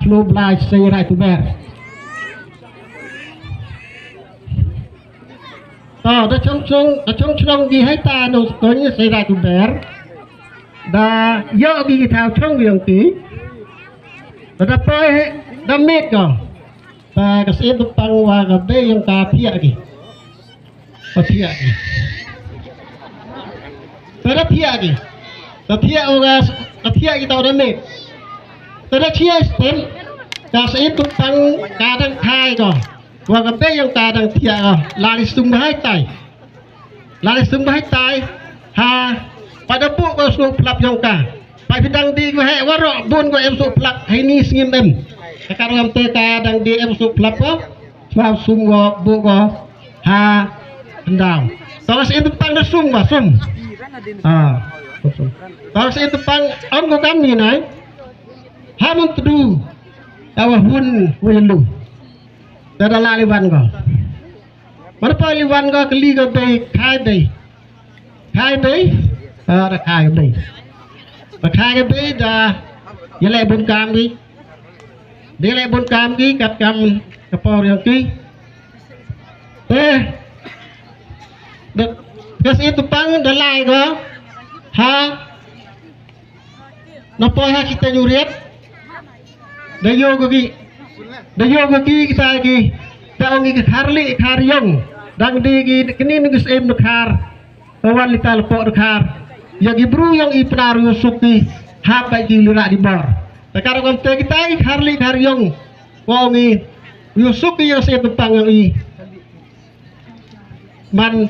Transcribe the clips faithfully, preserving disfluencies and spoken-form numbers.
Plu Blai Seirai Tuber. To da chong chong da chong chnong gi hai ta nong ston Seirai Tuber. Da yo gi thaw chong yong ki. Da da poi da mit ko. Ta ka Syiem Tumpang wa ka bei yong ka thiah ki. Ka thiah ki. Ta da thiah ki. Ta thiah u ka ta thiah ki ta da mit. Ta da thiah stem. Ka Syiem Tumpang ka dang khai ko. Wa ka bei yong ka dang thiah ko. La li sum hai tai. La li sum hai tai. Ha. Pada bu ko suk plap yong ka. Pai pidang di ko he waro bun ko em suk plap. Hai ni sngim em. Ka ka ram te ka dang di em suk plap ko. Chwa sum ko bu ko. Ha. Ndau. Tong Syiem Tumpang da sum ko sum. Ah. Tong Syiem Tumpang ong ko kam ni nai. Ha mun tdu. Tawa hun welu. Da da la li wan ko. Mana pa li wan ko kali ko bei khai bei. Khai bei. Ah, da khai bei. Da khai bei da. Yele bun kam gi. Yele bun kam gi kat kam ka por yong ki. Eh. Da ka Syiem Tumpang da lai ko. Ha. Na poi ha kita nyuriat. Da yo ko ki. Da yo ko ki kita ki. Da ong ki khar li khar yong. Dang di ki kini ni ki Syiem da khar. Ka wan li tal po da khar. Ya ki bru yong i pnar yo suk ki. Ha ba ki lura di bor. Da kar ko te kita ki khar li khar yong. Ko ong i. Yo suk ki yo Syiem Tumpang yong i. Man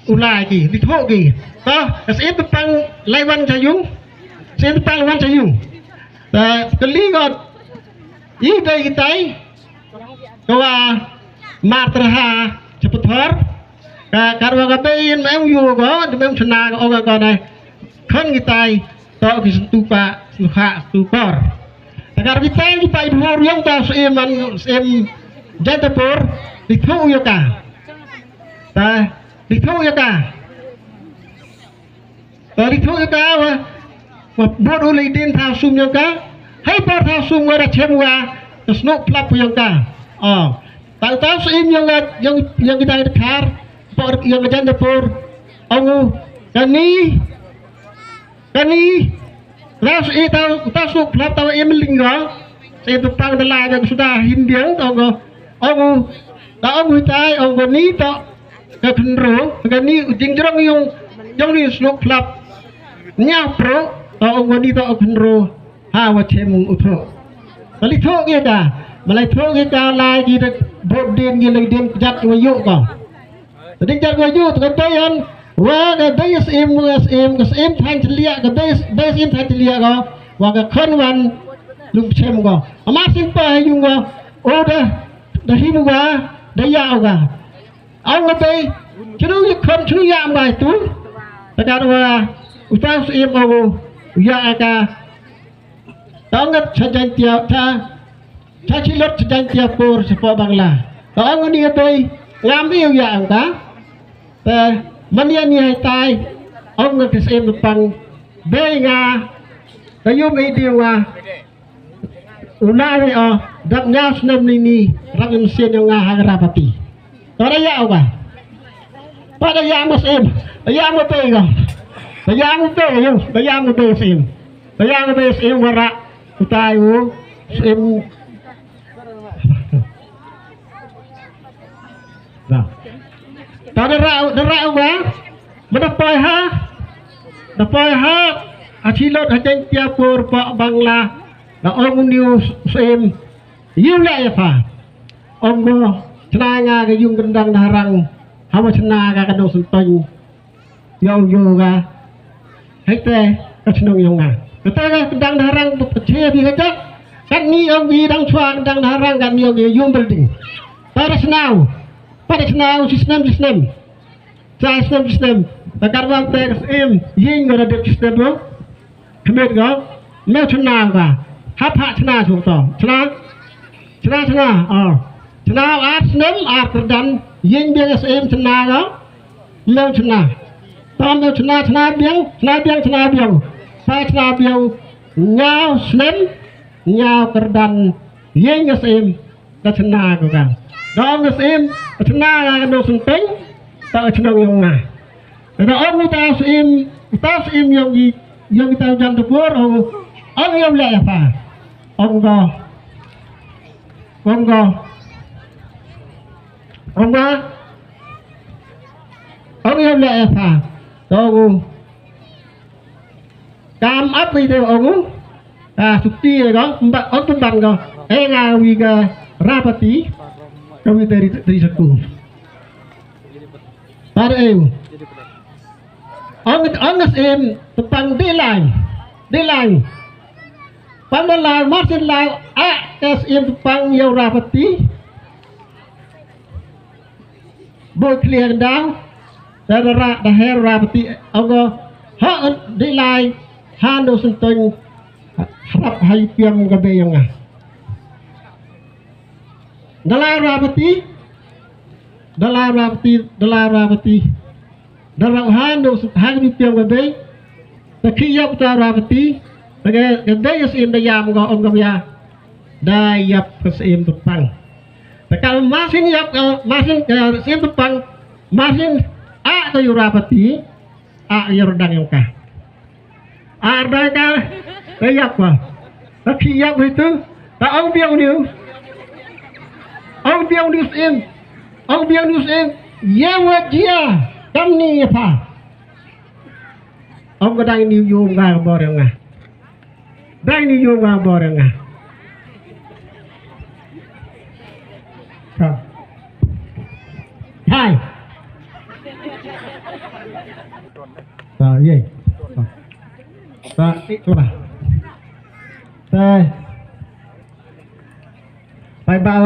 u lai ki di thok ki. Ta ka Syiem Tumpang lai wan cha yung. Syiem Tumpang wan cha yung. Ta kali got i dei ki tai. Ka wa mar terha cha pathor. Ka karwa ka bei in em yu ko di em chna ko ka ko nai. Khon ki tai. To ki sentupa senha sentukor. Ta kar ki tai ki pai bhor yong ta Syiem man Syiem Jantapur. Di thok yo ka. Ta di thok yo ka. Ta di thok yo ka wa. Wa bot u lei din tha sum yo ka. Hai par tha sum wa da chem wa. Ta snok plap yo ka. Oh. Ta ta Syiem yo ka yo yo kita kita kar. Por yo ka Jantapur. Ong u kani kani. Ras i ta ta snok plap ta wa im ling ko. Syiem Tumpang da la da suda him biang ta ong ko. Ong u ta ong u tai ong ko ni to. Ka khynro ka ni jingjrong yung jong ni snok plap. Nya pro to ong ko ni to khynro. Ha wa chem u tho. Ka li tho ge ka. Ma lai tho ge ka lai ki da bot din ge lai din jat wa yo ko. Ka ding jat wa yo to ka bayan wa ka dai Syiem wa Syiem ka Syiem than chlia ka dai dai Syiem than chlia ko. Wa ka khon wan lum chem ko. Amar sing pa yung ko. O da da him wa da ya o ka. Ong ka bei chunu yu kham chunu ya mai tu. Ta ka wa u ta Syiem ong u ya ka. Ta ong ka cha jan tia ta cha chi lot cha jan tia por cha po Bangla. Ta ong ni ka bei ngam i u ya ong ka. Ta man ya ni hai tai ong ka Syiem Tumpang bei nga ka yum i di wa. U la re o dap nya snem ni ni rap im sien yong nga ha Grapati. To da ya u ka. Pa da ya mo Syiem. Da ya mo pe ko. Da ya mo pe yo. Da ya mo pe Syiem. Da ya mo pe Syiem wa ra. U tai u Syiem. Nah. Ta da ra da ra u ka. Ma da poi ha da poi ha ha chi lot ha jeng tia por pa Bangla. Da ong u niu Syiem yu la ya pa ong mo chna nga ka yung kendang da harang ha wa chna ka ka dong sentong. Yo yo ka hai te ka chnong yong nga ka ta ka kendang da harang pa che bi ka ta. Kat ni ong i dang chwa kendang da harang kat ni ong i yung building. Pa da chna u pa da chna u chi snem chi snem. Chai snem snem. Ta kar wan te ka Syiem ying ko da dep snem no. Khmet ko me chna ka. Hap ha chna chu to chna. Chna chna o chna ar snem ar kyrdan ying biang ka Syiem chna ko. Me chna. Ta me chna chna biang chna biang chna biang. Ta chna biang nyaw snem nyaw kyrdan. Ïeng ka Syiem, ka chna ko ka. Da ong ka Syiem, ka chna ka Nongsynteng, ta ka chnong yong nga. Da ong uta u Syiem, uta u Syiem yong i, yong i ta u Jan Tubor, ong, ong ïa u leh ïa pha. Ong ko. Ong ko. Ong ko. Ong ïa u leh ïa pha. Da ong u. Kam ap wi te ong u. Ka sukti ko, mba, ong tu ban ko. Eh, nga wi ka Rapati. Ka wi te ri, ri saku. Par eu. Ong, ong ka Syiem, tepang dih lai. Dih lai. Pan da lai, mar sien lai, a, ka Syiem tepang ïa u Rapati. Boi khlieh daw, da ra, da her Rapati, ong ko, ha, dih lai, ha Nongsynteng, hrap ha i piam ka bei yong nga. Da lai Rapati, da lai Rapati, da lai Rapati. Da rap ha Nongsynteng, ha ka piam ka bei. Da khih ïap uta u Rapati. Da ka, ka dei ka Syiem da ïam ko, ong ko ïa. Da ïap ka Syiem tepang. Da ka mar sien ïap ka, mar sien ka Syiem tepang. Mar sien a ka ïa u Rapati. A ïa u dang yong ka. Ar dang ka, da ïap ka. Da khih ïap ïa tu. Da ong biang u Syiem. Ong biang u Syiem. Ong biang u Syiem. Ïa wat jia. Kam ni ïa pha. Ong ka dang ni ïa u nga bor ïa nga. Dang ni ïa u nga bor ïa nga. Ka. Hai. Ta, ye. Ta, ik lah. Ta. Bye bye.